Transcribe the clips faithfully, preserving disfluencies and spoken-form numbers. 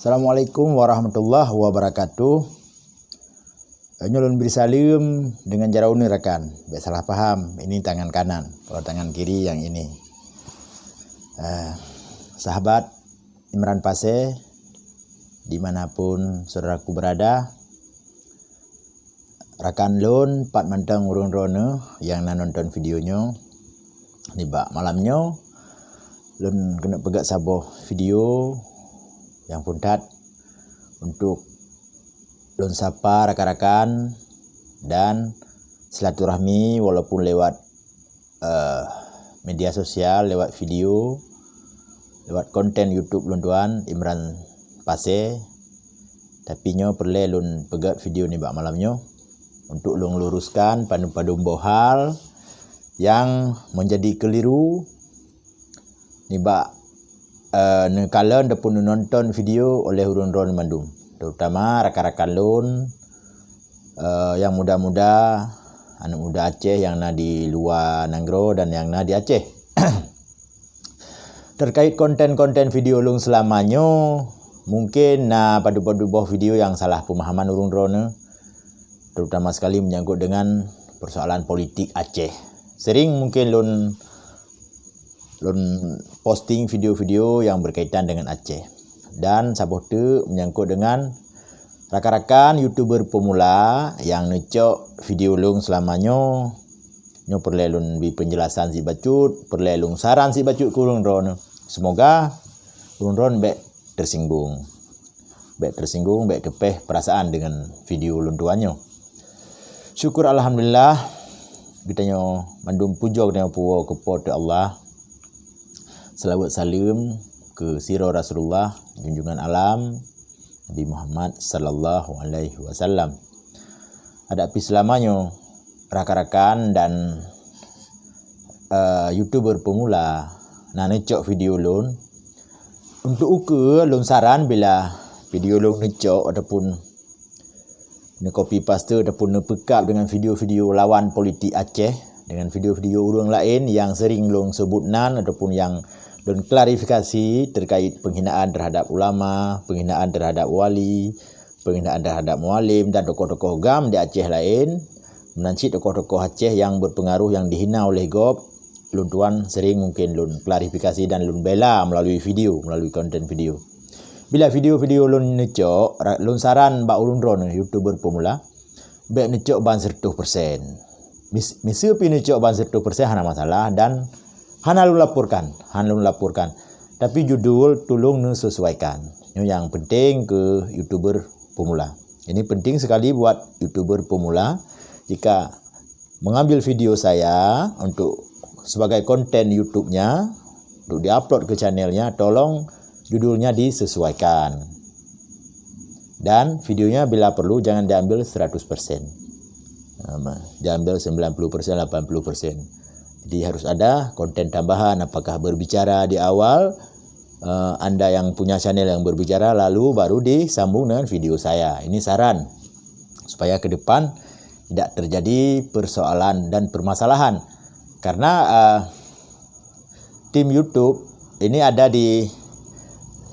Assalamualaikum warahmatullahi wabarakatuh. Nyoe lôn bri saleuem deungon jaroe uneuen rakan. Bék salah paham, ini tangan kanan, kalau tangan kiri yang ini. Eh, sahabat Imran Pasé, di mana pun saudaraku berada, rakan lôn pat mantong ureuëng droeneuh nyang na nonton video nyoe. Nibak malam nyoe, lôn keuneuk peugét saboh video nyang phôn that untuk lôn sapa rakan-rakan dan silaturahmi walaupun lewat, eh, media sosial, lewat video, lewat konten YouTube lôn tuan, Imran Pasé. Tapi nyoe peureulée lôn peugét video nibak malam nyoe untuk lôn luruskan padum-padum boh hal nyang menjadi keliru nibak, eh, neukalon ataupun neunonton video oleh ureuëng droeneuh mandum, terutama rakan-rakan lôn, eh, nyang muda-muda, aneuëk muda Aceh nyang na di luwa nanggroe dan nyang na di Aceh. Terkait konten-konten video lôn seulama nyoe, mungkin na padum-padum boh video nyang salah peumahaman ureuëng droeneuh, terutama sekali menyangkut dengan persoalan politik Aceh. Sering mungkin lôn lôn posting video-video nyang berkaitan dengan Aceh. Dan saboh teuk menyangkut dengan rakan-rakan YouTuber pemula nyang neucok video lôn seulama nyoe. Nyoe peureulée lôn bri penjelasan sibacut, peureulée lôn saran sibacut keu ureuëng droeneuh. Semoga ureuëng droeneuh bék tersinggung. Bék tersinggung, bék teupéh perasaan dengan video lôn tuan nyoe. Syukur alhamdulillah, geutanyoe mandum pujoe geutanyoe puwoe keu Po teu Allah. Seulaweuet saleuem keu sidroe Rasulullah, junjungan alam, Nabi Muhammad sallallahu alaihi wasallam. Adak pih seulama nyoe rakan-rakan dan, eh, YouTuber pemula na neucok video lôn. Untuk ukeue lôn saran bila video lôn neucok ataupun neucopy paste ataupun neupeukab dengan video-video lawan politik Aceh, dengan video-video ureuëng laén nyang sering lôn sebut nan ataupun nyang lôn klarifikasi terkait penghinaan terhadap ulama, penghinaan terhadap wali, penghinaan terhadap mualim dan tokoh-tokoh GAM di Aceh laén, meunan cit tokoh-tokoh Aceh nyang berpengaruh nyang dihina oleh gob, lôn tuan sering mungkin lôn klarifikasi dan lôn bela melalui video, melalui konten video. Bila video-video lôn neucok, ra-, lôn saran bak ureuëng droeneuh YouTuber pemula, bék neucok ban seratus persen. Mis-, miseue pih neucok ban seratus persen hana masalah dan hana lôn laporkan, hana lôn laporkan. Tapi judul tulông neusesuaikan. Nyoe nyang penting keu YouTuber pemula. Ini penting sekali buat YouTuber pemula. Jika mengambil video saya untuk sebagai konten YouTube-nya, untuk diupload ke channelnya, tolong judulnya disesuaikan. Dan videonya bila perlu jangan diambil seratus persen. Em, diambil sembilan puluh persen, lapan puluh persen. Jadi harus ada konten tambahan, apakah berbicara di awal, eh, anda yang punya channel yang berbicara, lalu baru disambung dengan video saya. Ini saran supaya ke depan tidak terjadi persoalan dan permasalahan. Karena, eh, tim YouTube ini ada di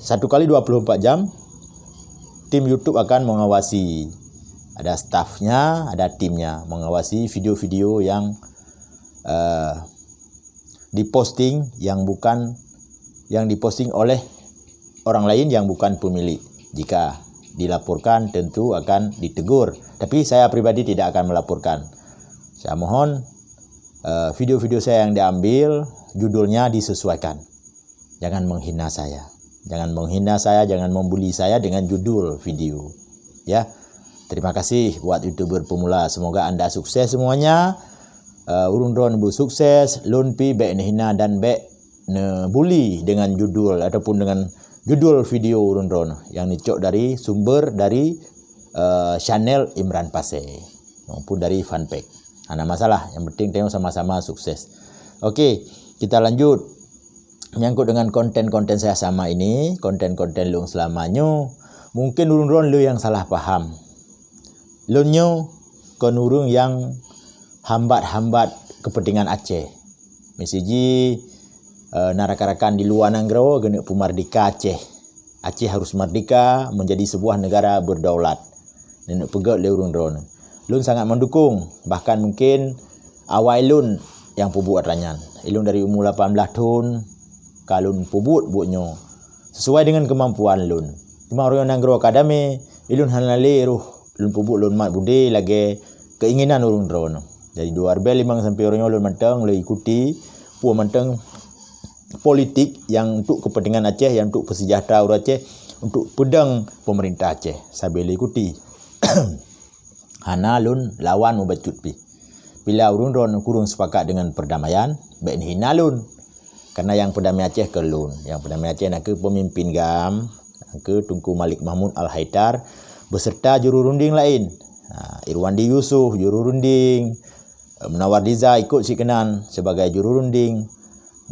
satu kali dua puluh empat jam, tim YouTube akan mengawasi. Ada staffnya, ada timnya mengawasi video-video yang, eh, diposting yang bukan, yang diposting oleh orang lain yang bukan pemilik. Jika dilaporkan, tentu akan ditegur. Tapi saya pribadi tidak akan melaporkan. Saya mohon, eh, video-video saya yang diambil, judulnya disesuaikan. Jangan menghina saya. Jangan menghina saya, jangan membuli saya dengan judul video. Ya. Terima kasih buat YouTuber pemula. Semoga anda sukses semuanya. Eh, ureuëng droeneuh beusukses, lôn pih bék neuhina dan bék neubuli dengan judul ataupun dengan judul video ureuëng droeneuh nyang neucok dari sumber dari, eh, channel Imran Pasé maupun dari Fanpage. Hana masalah, yang penting tanyoe sama-sama sukses. Oke, kita lanjut. Menyangkut dengan konten-konten saya sama ini, konten-konten lôn selama nyoe, mungkin ureuëng droeneuh le nyang salah paham. Lôn nyoe kon ureuëng nyang hambat-hambat kepentingan Aceh. Misiji, eh, na rakan-rakan di luwa nanggroe geuneuk peumardika Aceh. Aceh harus merdeka, menjadi sebuah negara berdaulat. Neuk peugét lé ureuëng droeneuh. Lôn sangat mendukung, bahkan mungkin awai lôn nyang peubuet atra nyan. Ilôn dari umu lapan blaih thon ka lôn peubuet buet nyoe sesuai dengan kemampuan lôn. Teuma ureuëng nanggroe ka damé, ilôn hana lé roh lôn peubuet lôn mat budé lagée keinginan ureuëng droeneuh. Dari dua ribu lima sampai uroe nyoe lôn mantong lôn ikuti peue mantong politik yang untuk kepentingan Aceh, yang untuk kesejahteraan ureuëng Aceh, untuk peudong pemerintah Aceh. Sabe lôn ikuti. Hana lôn lawan mubacut pih. Bila ureuëng droeneuh kureueng sepakat dengan perdamaian, bék neuhina lôn. Karena nyang peudamé Aceh keu lôn. Nyang peudamé Aceh nakeuh pemimpin GAM, nakeuh Teungku Malik Mahmud Al-Haitar beserta juru runding laén. Ha, Irwandi Yusuf, juru runding, Munawar Diza ikot sikeunan sebagai juru runding,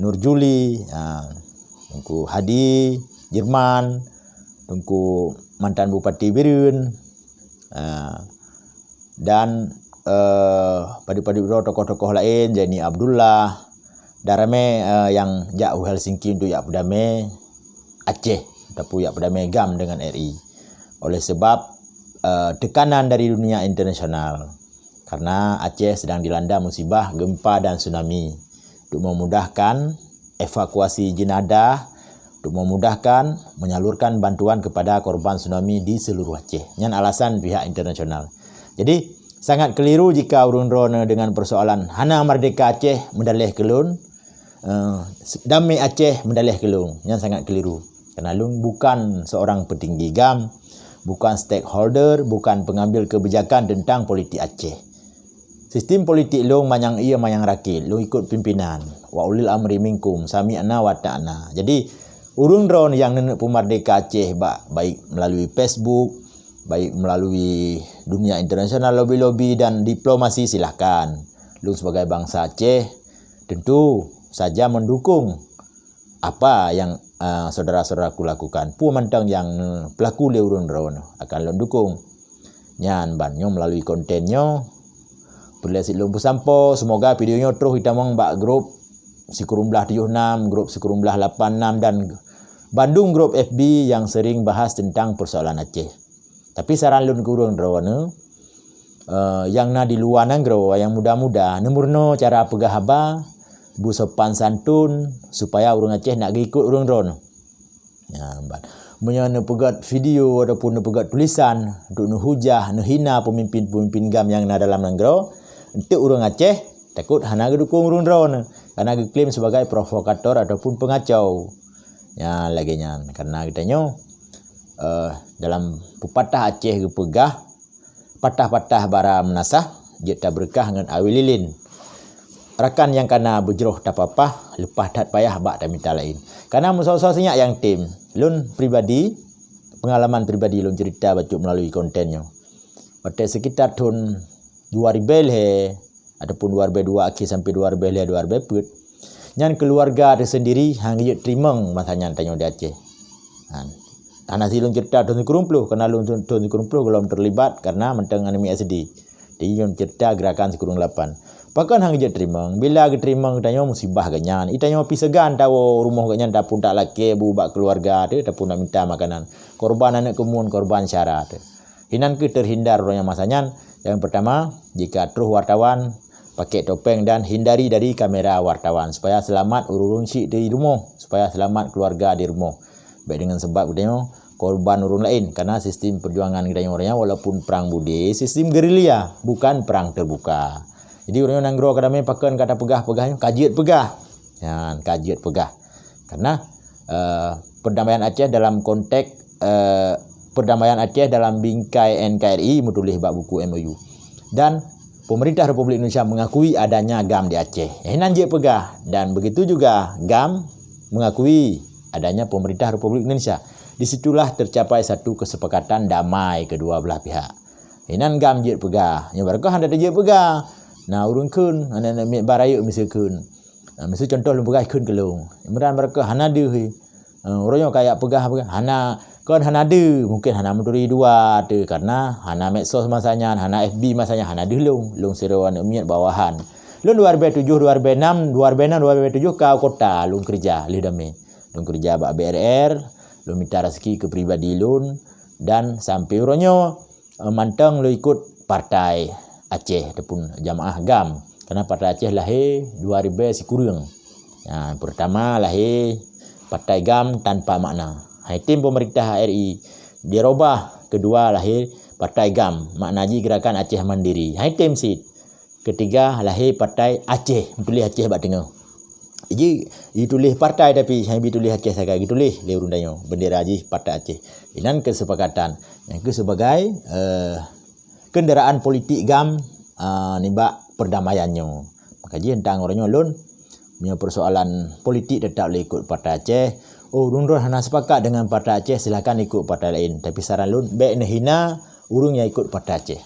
Nur Juli, ha, Teungku Hadi Jerman, Teungku mantan Bupati Bireuen, ha, dan, eh, padub-padub droe tokoh-tokoh laén, Zaini Abdullah, dan ramé, eh, nyang jak u Helsinki untuk jak peudamé Aceh ataupun jak peudamé GAM dengan R I. Oleh sebab, eh, tekanan dari dunia internasional, karena Aceh sedang dilanda musibah gempa dan tsunami. Untuk memudahkan evakuasi jenazah, untuk memudahkan menyalurkan bantuan kepada korban tsunami di seluruh Aceh. Nyan alasan pihak internasional. Jadi, sangat keliru jika ureuëng droeneuh dengan persoalan hana merdeka Aceh meudaleh keu lôn, eh, damé Aceh meudaleh keu lôn. Nyan sangat keliru. Karena lôn bukan seorang petinggi GAM, bukan stakeholder, bukan pengambil kebijakan tentang politik Aceh. Sistem politik lôn manyang ie manyang rakét, lôn ikot pimpinan. Wa ulil amri minkum, sami'na wa ta'na. Jadi, ureuëng droeneuh nyang neuk peumerdeka Aceh bak, baik melalui Facebook, baik melalui dunia internasional, lobi-lobi dan diplomasi, silahkan. Lôn sebagai bangsa Aceh, tentu saja mendukung apa nyang, ah, saudara-saudaraku lakukan. Peue mantong nyang, eh, peulaku lé ureuëng droeneuh akan lôn dukung. Nyan ban nyoe melalui konten nyoe, peureulée sit lôn peusampoe, semoga video nyoe troh jitamong bak grup sikureueng blaih tujoh nam, grup sikureueng blaih lapan nam dan bandum grup F B nyang sering bahas tentang persoalan Aceh. Tapi saran lôn keu ureuëng droeneuh, eh, nyang na di luwa nanggroe, nyang muda-muda, neumeurunoe cara peugah haba, beusopan santun, supaya ureuëng Aceh nak geuikot ureuëng droeneuh. Ya, ban. Meunyoe neupeugét video ataupun neupeugét tulisan untuk neuhujah, neuhina pemimpin-pemimpin GAM nyang na dalam nanggroe, enteuk ureuëng Aceh takot hana geudukung ureuëng droeneuh, karena geuklaim sebagai provokator ataupun pengacau. Ya, lagée nyan. Karena geutanyoe, eh, dalam pepatah Aceh geupeugah, patah-patah bara meunasah, jeuet tabeureukah ngon awe lilin. Rakan nyang kana beujroh tapapah, leupah that payah bak tamita laén. Kana meusoe-soe sinyak nyang tem. Lôn pribadi, pengalaman pribadi lôn cerita bacut melalui konten nyoe. Watée sekitar thon dua ribu lhée ataupun dua ribu dua akhé sampai dua ribu lhée, dua ribu peuet, nyan keuluwarga teusendiri han geujeuet teurimong masa nyan tanyoe di Aceh. Han. Hana sit lôn cerita thon sikureueng ploh, karena lôn thon sikureueng ploh gohlom terlibat karena mantong aneuk miet S D. Jadi lôn cerita gerakan sikureueng lapan. Pakon han geujeuet teurimong? Bila geuteurimong geutanyoe musibah geuh nyan. Geutanyoe pih seugan tawoe rumoh geuh nyan, tapun talakée bu bak keuluwarga teuh, tapun nak minta makanan. Korban aneuk keumuen, korban syara teuh. Inan kheueh terhindar uroe nyan masa nyan. Nyang pertama, jika troh wartawan, pakai topeng dan hindari dari kamera wartawan supaya selamat ureuëng-ureuëng syik di rumoh, supaya selamat keluarga di rumoh. Baik dengan sebab geutanyoe korban ureuëng laén, karena sistem perjuangan geutanyoe uroe nyan walaupun perang budé, sistem gerilya, bukan perang terbuka. Jadi uroe nyoe nanggroe ka damé, pakon ka tapeugah-peugah nyoe, ka jeuet peugah. Nyan, ka jeuet peugah. Karena, eh, perdamaian Aceh dalam konteks, eh, perdamaian Aceh dalam bingkai N K R I meutuléh bak buku M O U. Dan pemerintah Republik Indonesia mengakui adanya GAM di Aceh. Inan jeuet peugah. Dan begitu juga GAM mengakui adanya pemerintah Republik Indonesia. Di situlah tercapai satu kesepakatan damai kedua belah pihak. Inan GAM jeuet peugah. Nyoe barokah hana jeuet peugah. Nah, ureuëng kheun, aneuk-aneuk miet ba rayeuk miseue kheun. Ha, miseue contoh lôn peugah kheun keu lôn. Imran barokah hana deuh. Ha, uroe nyoe kajak peugah, peugah hana, kon hana deuh, mungkin hana meuturi dua teuh, karena hana medsos masa nyan, hana F B masa nyan, hana deuh lôn. Lôn sidroe aneuk miet bawahan. Lôn dua ribu tujoh, dua ribu enam, dua ribu enam, dua ribu tujoh ka kota lôn keureuja lheueh damé. Lôn keureuja bak B R R, Lôn mita raseuki keu pribadi lôn dan sampoe uroe nyoe, eh, mantong lôn ikot partai Aceh ataupun jamaah GAM. Karena partai Aceh lahé dua ribèe sikureueng. Ha, pertama lahé partai GAM tanpa makna. Hai tem pemerintah R I dirubah, kedua lahé partai GAM, makna jih Gerakan Aceh Mandiri. Hai tem cit. Ketiga lahé partai Aceh, tuléh Aceh bak teungoh. Ji, jituléh partai tapi hana jituléh Aceh sagai, jituléh lé ureueng tanyoe, bendera jih partai Aceh. Inan kesepakatan. Nyang keu sebagai, eh, kendaraan politik GAM, ah, nibak perdamaian nyoe. Maka jih teuntang uroe nyoe lôn, meunyoe persoalan politik tetap lé ikot partai Aceh. Oh, ureueng droe hana sepakat dengan partai Aceh, silakan ikot partai lain. Tapi saran lôn, bèk neuhina ureueng nyang ikot partai Aceh.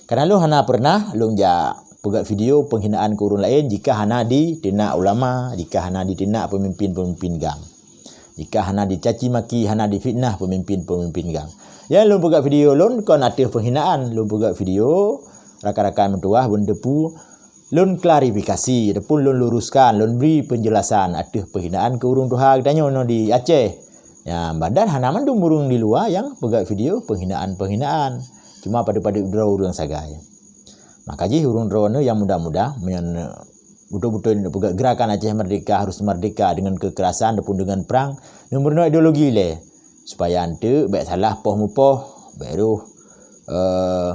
Karena lôn hana pernah lôn jak peugah video penghinaan keu ureueng laén jika hana diteunak ulama, jika hana diteunak pemimpin-pemimpin GAM. Jika hana dicaci maki, hana difitnah pemimpin-pemimpin GAM. Ya, lôn peugah video lôn kon ateueh penghinaan, lôn peugah video rakan-rakan meutuwah beuneuteupeu lôn klarifikasi ataupun lôn luruskan, lôn bri penjelasan ateueh penghinaan keu ureueng tuha geutanyoe nyoe di Aceh. Ya, badan hana mandum ureueng di luwa nyang peugah video penghinaan-penghinaan. Cuma padub-padub droe ureueng sagai. Maka jih ureueng droeneuh nyang muda-muda, meunyoe beutôi-beutôi neupeugah gerakan Aceh Merdeka harus merdeka dengan kekerasan ataupun dengan perang, neumeurunoe ideologi lé. Supaya eunteuk bèk salah poh mupoh, bèk roh, eh,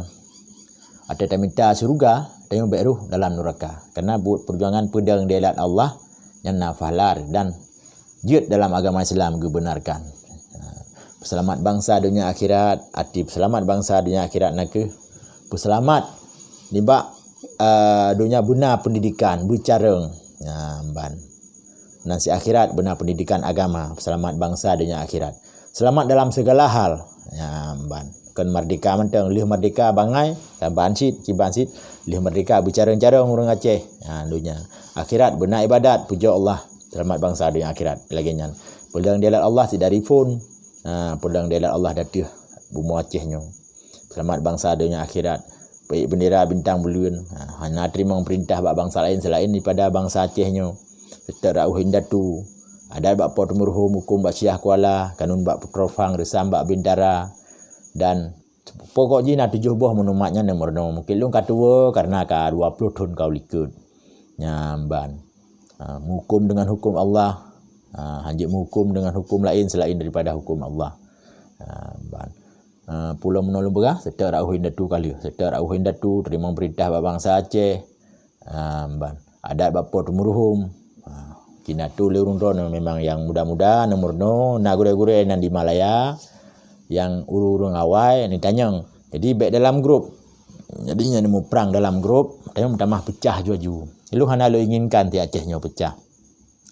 ateueh tamita syeuruga, tanyoe bèk roh dalam nuraka. Karena buet perjuangan peudong di jalan Allah nyan na pahala dan jeuet dalam agama Islam geubenarkan. Ha, peuseulamat bansa donya akhirat, arti peuseulamat bansa donya akhirat na kheueh peuseulamat nibak, eh, donya beuna pendidikan, beucarông. Nah, ban. Nan si akhirat beuna pendidikan agama, peuseulamat bansa donya akhirat. Seulamat dalam segala hal. Nah, ban. Kon merdeka mantong, lheueh merdeka bangai, saban cit, kiban cit, lheueh merdeka beucarông-carông ureueng Aceh. Ha, donya. Akhirat beuna ibadat, pujoe Allah. Seulamat bansa donya akhirat. Lagèe nyan. Peudong di jalan Allah cit dari phon. Ha, peudong di jalan Allah ateueh bumoe Aceh nyoe. Seulamat bansa donya akhirat. Peuék bendera bintang buleuen. Ha, hana teurimong peurintah bak bansa laén seulaén daripada bansa Aceh nyoe. Seutôt rot indatu. Adat bak Po Teumeuruhom, hukôm bak Syiah Kuala, kanun bak Putroe Phang, reusam bak Bintara. Dan pokok jih na tujoh boh meunumat nyan neumeurunoe. Mungken lôn ka tuwoe karena ka dua ploh thon ka u likot. Nyan ban. Ha, meuhukôm deungon hukôm Allah. Ha, hanjeuet meuhukôm deungon hukôm laén seulaén daripada hukôm Allah. Ha, ban. Ha, pulo meunoe lôn peugah, seutôt rot indatu ka lheueh. Seutôt rot indatu, teurimong peurintah bak bansa Aceh. Ha, ban. Adat bak Po Teumeuruhom. Ha, indatu lé ureueng droeneuh memang nyang muda-muda, neumeurunoe, na gurèe-gurèe nan di Malaya, nyang ureueng-ureueng awai, neutanyong. Jadi, bèk dalam grup. Jadi, nyan muprang dalam grup, tanyoe meutamah peucah ju-ju. Ilôn hana lôn inginkan ti Aceh nyoe peucah.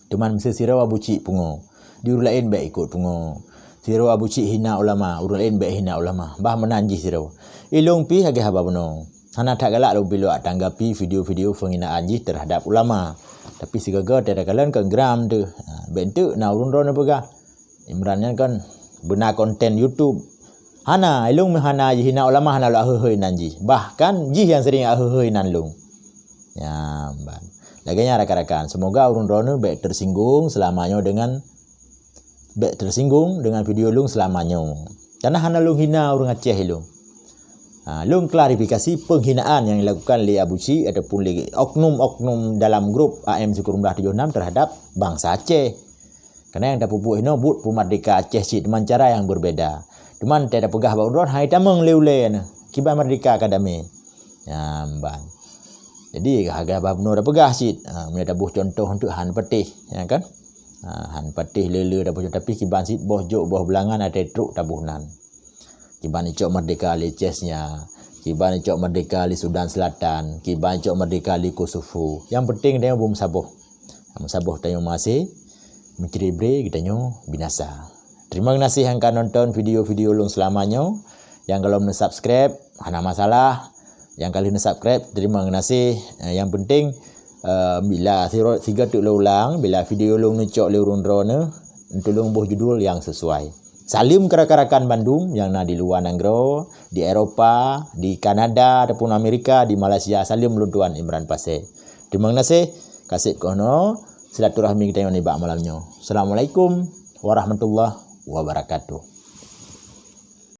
Teuma meusé sidroe Abu Chik pungo, di ureueng laén bèk ikot pungo. Sidroe Abu Chik hina ulama, ureueng laén bèk hina ulama. Bah meunan jih sidroe. Ilôn pih lagèe haba bunoe. Hana that galak lôn piloe tanggapi video-video penghinaan jih terhadap ulama. Tapi sigoe-goe teuka lôn kon geram teuh. Ha, bèk eunteuk na ureueng droeneuh peugah. Imran nyan kan beuna konten YouTube. Hana, ilôn meuhana jih hina ulama hana lôn ahoi-hoi nan jih. Bahkan jih nyang sering ahoi-hoi nan lôn. Nyan ban. Lagèe nyan rakan-rakan, semoga ureueng droeneuh bèk tersinggung selama nyoe dengan, bèk tersinggung dengan video lôn selama nyoe. Karena hana lôn hina ureueng Aceh ilôn. Ha, lôn klarifikasi penghinaan yang dilakukan lé Abu Chik ataupun lé oknum-oknum dalam grup A M Sikureueng Blah tujoh enam terhadap bansa Aceh. Karena nyang tapeubuet inoe buet peumerdeka Aceh cit dengan cara yang berbeda. Teuma teupeugah bak droe hai tamong lé ulèe nyoe. Kiban merdeka ka damé. Nyan ban. Jadi, haba bunoe tapeugah cit. Ha, meunyoe taboh contoh eunteuk han patéh, ya kan? Ha, han patéh lé-lé taboh contoh, tapi kiban cit boh jok, boh beulangan, até trok taboh nan. Kiban icok merdeka lé Chechnya, kiban icok merdeka lé Sudan Selatan, kiban icok merdeka lé Kosovo. Nyang penting tanyoe beumeusaboh. Meusaboh tanyoe maséh, meucre-bre geutanyoe binasa. Terima gaséh nyang ka nonton video-video lôn seulama nyoe. Nyang golom neusubscribe, hana masalah. Nyang ka lheueh neusubscribe, terima gaséh. Eh, nyang penting, eh, bila siro-, sigoe teuk lôn ulang, bila video lôn neucok lé ureueng droeneuh, tulông boh judul nyang sesuai. Saleuem keu rakan-rakan bandum nyang na di luwa nanggroe, di Eropa, di Kanada ataupun Amerika, di Malaysia. Saleuem lôn Tuan Imran Pasé. Terima gaséh, ka sép keunoe silaturahmi geutanyoe nibak malam nyoe. Assalamualaikum warahmatullahi wabarakatuh.